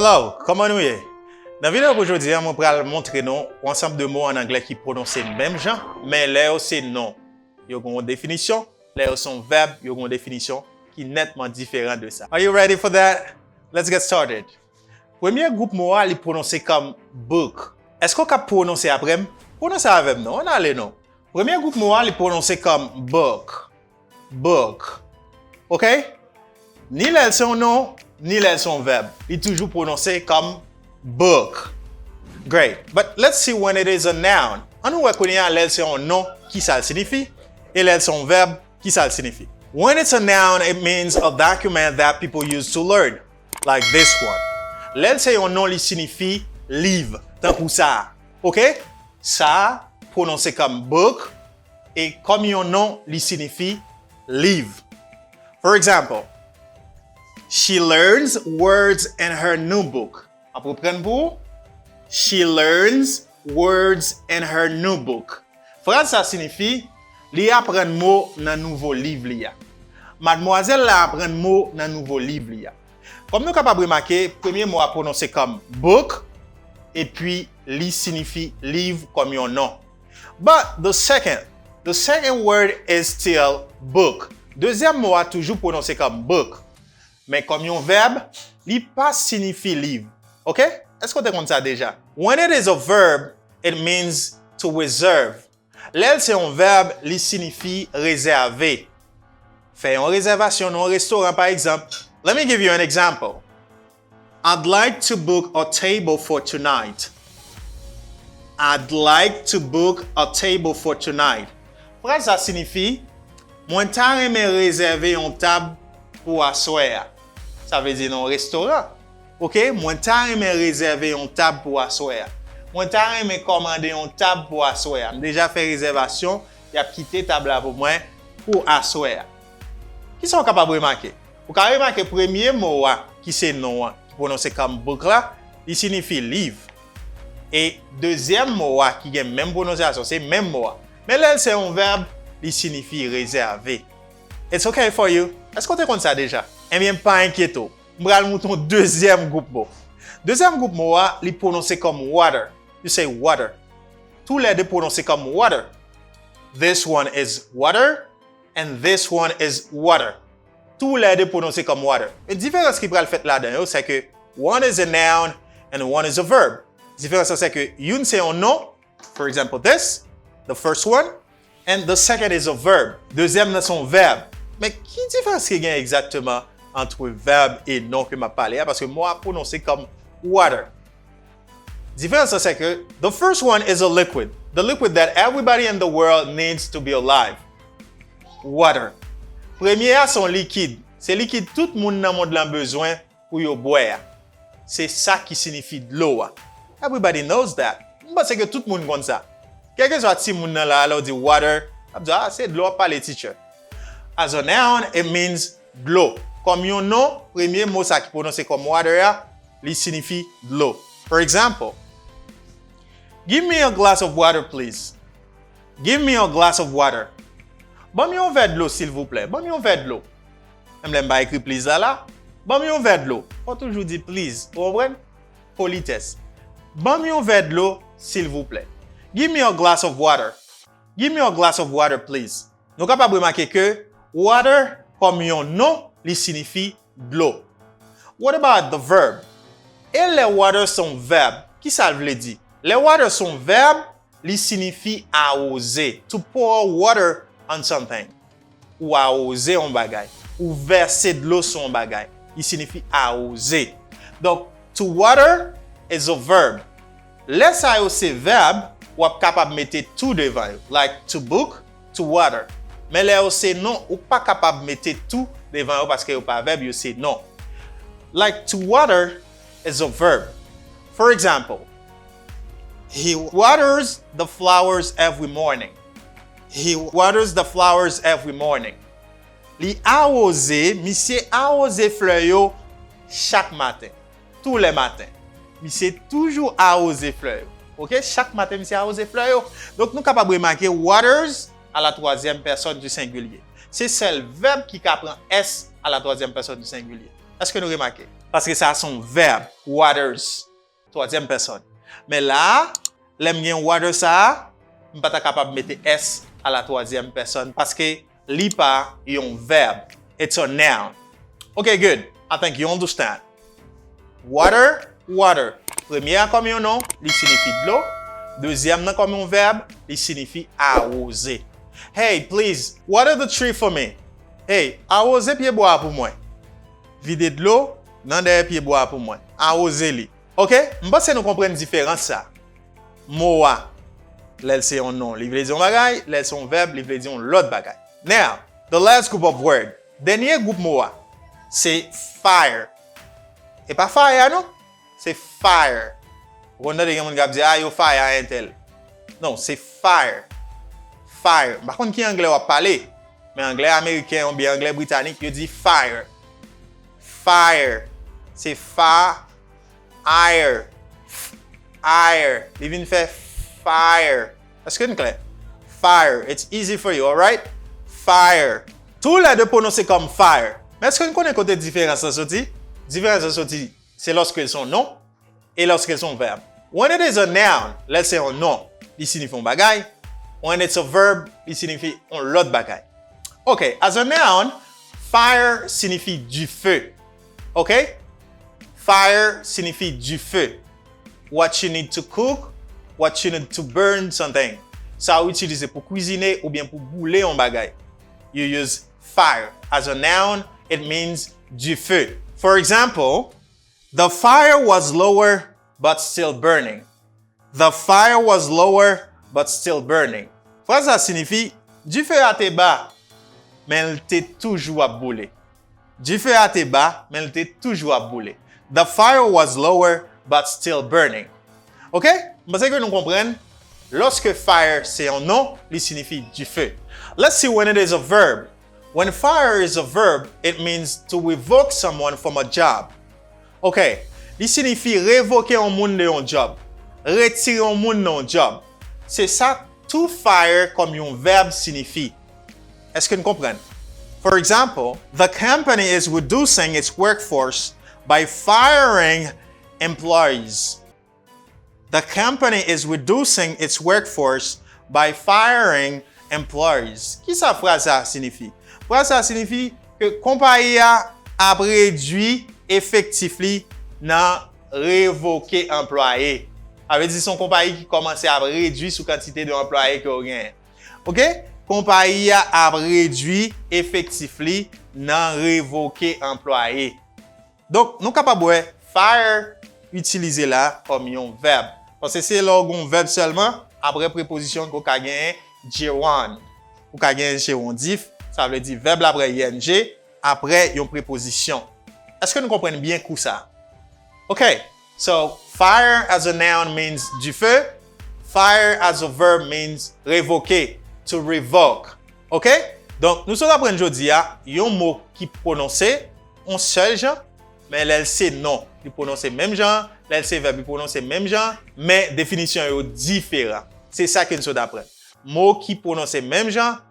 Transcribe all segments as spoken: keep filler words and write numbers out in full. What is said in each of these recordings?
Hello, kòman nou ye? Nan videyo pou jodi a, mwen pral montre nou yon ansanm de mo an anglè ki pwononse menm jan, men lè yo se non, yo gen yon definisyon, lè yo se yon vèb, yo gen yon definisyon ki nètman diferan de sa. Are you ready for that? Let's get started. Premye gwoup mo a, li pwononse kòm book. Èske w kab pwononse apre m? Pwononse avè m non, ann ale non. Premye gwoup mo a, li pwononse kòm book. Book. Ok? Ni lè l se yon non, ni lè l se yon vèb. Li toujou pwononse kòm book. Great. But let's see when it is a noun. Ann nou wè kounye a lè l se yon non, ki sa l sinifi, e lè l se yon vèb, ki sa l sinifi. When it's a noun, it means a document that people use to learn, like this one. Lè l se yon non, li sinifi liv, tankou sa a. Ok? Sa a pwononse kòm book, e kòm yon non, li sinifi liv. For example, she learns words in her new book. M ap reprann pou ou. She learns words in her new book. Fraz sa sinifi, li aprann mo nan nouvo liv li a. Madmwazèl la aprann mo nan nouvo liv li a. Kòm nou kapab remake, premye mo a pwononse kòm book, epi li sinifi liv kòm yon non. But the second, the second word is still book. Dezyèm mo a toujou pwononse kòm book. Men kòm yon vèb, li pa sinifi liv. Ok? Èske w te konn sa deja? When it is a verb, it means to reserve. Lè l se yon vèb, li sinifi rezève. Fè yon rezèvasyon nan yon restoran, pa egzanp. Let me give you an example. I'd like to book a table for tonight. I'd like to book a table for tonight. Fraz sa sinifi, mwen ta renmen rezève yon tab pou aswè a. Sa vle di nan yon restoran. Ok, mwen ta renmen rezève yon tab pou aswè a. Mwen ta renmen kòmande yon tab pou aswè a. M deja fè rezèvasyon, y ap kite tab la pou mwen pou aswè a. Kisa w kapab remake? Ou ka remake premye mo a, ki se non an, ki pwononse kòm book la, li sinifi liv. E dezyèm mo a, ki gen menm pwononsyasyon, se menm mo a. Men lè l se yon vèb, li sinifi rezève. It's okay for you. Èske w te konn sa deja? Ebyen, pa enkyete w. M pral montre w dezyèm gwoup mo. Dezyèm gwoup mo a, li pwononse kòm water. You say water. Toulède pwononse kòm water. This one is water and this one is water. Toulède pwononse kòm water. Men diferans ki pral fèt ladan yo, se ke one is a noun and one is a verb. Diferans lan se ke youn se yon non, for example this, the first one, and the second is a verb. Dezyèm nan se yon vèb. Men ki diferans ki gen egzakteman ant vèb e non ke m ap pale a? Paske mo a pwononse kòm water. Diferans lan se ke the first one is a liquid. The liquid that everybody in the world needs to be alive. Water. Premye a se yon likid. Se likid tout moun nan mond lan bezwen pou yo bwè a. Se sa ki sinifi dlo a. Everybody knows that. M panse ke tout moun konn sa. Kèlkeswa timoun nan la, lè w di water, l ap di, "Ah, se dlo w ap pale, teacher." As a noun, it means dlo. Kòm yon non, premye mo sa ki pwononse kòm water a, li sinifi dlo. For example, "Give me a glass of water, please." "Give me a glass of water." Ban m yon vè dlo, silvouplè. Ban m yon vè dlo. Menm lè m pa ekri please la la, ban m yon vè dlo. Fò toujou di please, ou konprann? Politès. Ban m yon vè dlo, silvouplè. "Give me a glass of water." "Give me a glass of water, please." Nou kapab remake ke water, kòm yon non, li sinifi dlo. What about the verb? E lè water se yon vèb, ki sa l vle di? Lè water se yon vèb, li sinifi awoze. To pour water on something. Ou awoze yon bagay. Ou vèse dlo sou yon bagay. Li sinifi awoze. Donk, to water is a verb. Lè sa yo se vèb, w ap kapab mete to devan yo. Like to book, to water. Men lè yo se non, ou pa kapab mete to devan yo paske yo pa vèb, yo se non. Like to water is a verb. For example, he waters the flowers every morning. He waters the flowers every morning. Li awoze, misye awoze flè yo chak maten. Tou lè maten. Misye toujou awoze flè yo. Ok? Chak maten, misye awoze flè yo. Donk, nou kapab remake waters à la troisième personne du singulier. Se sèl vèb ki ka pran S à la troisième personne du singulier. Èske nou remake? Paske sa se yon vèb, waters, twazyèm pèsòn. Men la a, lè m gen water sa a, m pa ta kapab mete s a la twazyèm pèsòn paske li pa yon vèb. It's a noun. Ok, good. I think you understand. Water, water. Premye a kòm yon non, li sinifi dlo. Dezyèm nan kòm yon vèb, li sinifi awoze. Hey, please, water the tree for me. Hey, awoze pyebwa a pou mwen. Vide dlo nan dèyè pyebwa a pou mwen. Awoze li. Ok? M panse nou konprann diferans sa. Mo a, lè l se yon non, li vle di yon bagay, lè l se yon vèb, li vle di yon lòt bagay. Now, the last group of word. Dènye gwoup mo a, se fire. E pa fire non, se fire. Ou konn tande gen moun k ap di, "Ah, yo fire entèl." Non, se fire. Fire. M pa konn ki anglè w ap pale, men anglè ameriken oubyen anglè britanik, yo di fire. Fire. Se fa, ire. F, ire. Li vin fè fire. Èske n klè? Fire. It's easy for you, alright? Fire. Toulède pwononse kòm fire. Men èske n konnen kote diferans lan soti? Diferans lan soti, se lòske l se yon non e lòske l se yon vèb. When it is a noun, lè l se yon non, li sinifi yon bagay. When it's a verb, li sinifi yon lòt bagay. Ok, as a noun, fire sinifi dife. Ok? Fire sinifi dife. What you need to cook, what you need to burn something. Sa ou itilize pou kwizine oubyen pou boule yon bagay. You use fire. As a noun, it means dife. For example, the fire was lower but still burning. The fire was lower but still burning. Fraz la sinifi, dife a te ba, men l te toujou ap boule. Dife a te ba, men l te toujou ap boule. The fire was lower but still burning. Ok? M panse ke nou konprann. Lòske fire se yon non, li sinifi dife. Let's see when it is a verb. When fire is a verb, it means to revoke someone from a job. Ok, li sinifi revoke yon moun de yon djòb, retire yon moun nan yon djòb. Se sa to fire kòm yon vèb sinifi. Èske n konprann? For example, the company is reducing its workforce by firing employees. The company is reducing its workforce by firing employees. Kisa fraz sa a sinifi? Fraz sa a sinifi ke konpayi a ap redui efektif li nan revoke anplwaye. Sa vle di se yon konpayi ki kòmanse ap redui sou kantite de anplwaye ke yo genyen. Ok? Konpayi a ap redui efektif li nan revoke anplwaye. Donk, nou kapab wè fire itilize la kòm yon vèb. Paske se lè w gen yon vèb sèlman, apre prepozisyon ke w ka genyen gerund. Ou ka genyen gerondif, sa vle di vèb la pran I N G, apre yon prepozisyon. Èske nou konprann byen kou sa? Ok, so fire as a noun means dife, fire as a verb means revoke, to revoke. Ok? Donk, nou sot aprann jodi a yon mo ki pwononse yon sèl jan, men lè l se non, li pwononse menm jan, lè l se vèb, li pwononse menm jan, men definisyon yo diferan. Se sa ke n sot aprann. Mo ki pwononse menm jan,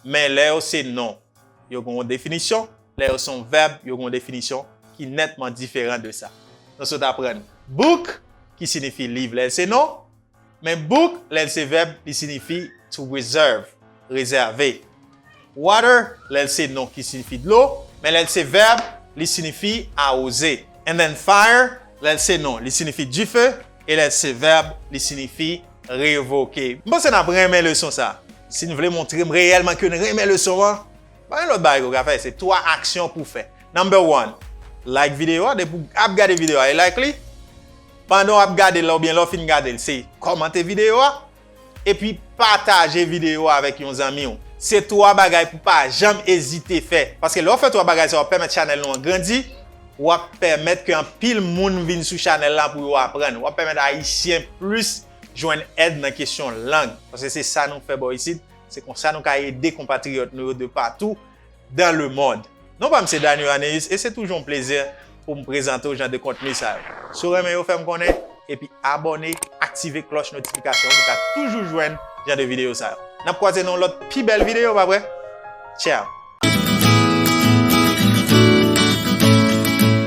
men lè yo se non, yo gen yon definisyon, lè yo se yon vèb, yo gen yon definisyon ki nètman diferan de sa. Nou sot aprann book, ki sinifi liv lè l se non, men book, lè l se vèb, li sinifi to reserve, rezève. Water, lè l se non ki sinifi dlo, men lè l se vèb, li sinifi awoze. And then fire, lè l se non, li sinifi dife, e lè l se vèb, li sinifi revoke. M panse n ap renmen leson sa. Si n vle montre m reyèlman ke n renmen leson an, pa gen lòt bagay ke w ka fè, se twa aksyon pou w fè. Number one, like videyo a, depi w ap gade videyo a, e like li. Pandan w ap gade l la oubyen lè w fin gade l, se kòmante videyo a, epi pataje videyo a avèk yon zanmi w. Se twa bagay pou w pa janm ezite fè. Paske lè w fè twa bagay sa yo, w ap pèmèt chanèl nou an grandi, w ap pèmèt ke anpil moun vin sou chanèl la pou yo aprann. W ap pèmèt Ayisyen plis jwenn èd nan kesyon lang. Paske se sa nou fè bò isit, se konsa nou ka ede konpatriyòt nou yo de patou dans le monde. Non pa m se Daniel Aneus e se toujou yon plezi pou m prezante w jan de kontni sa yo. Si w renmen yo, fè m konnen, epi abòne, aktive klòch notifikasyon pou w ka toujou jwenn jan de videyo sa yo. N ap kwaze nan yon lòt pi bèl videyo, pa vre? Ciao!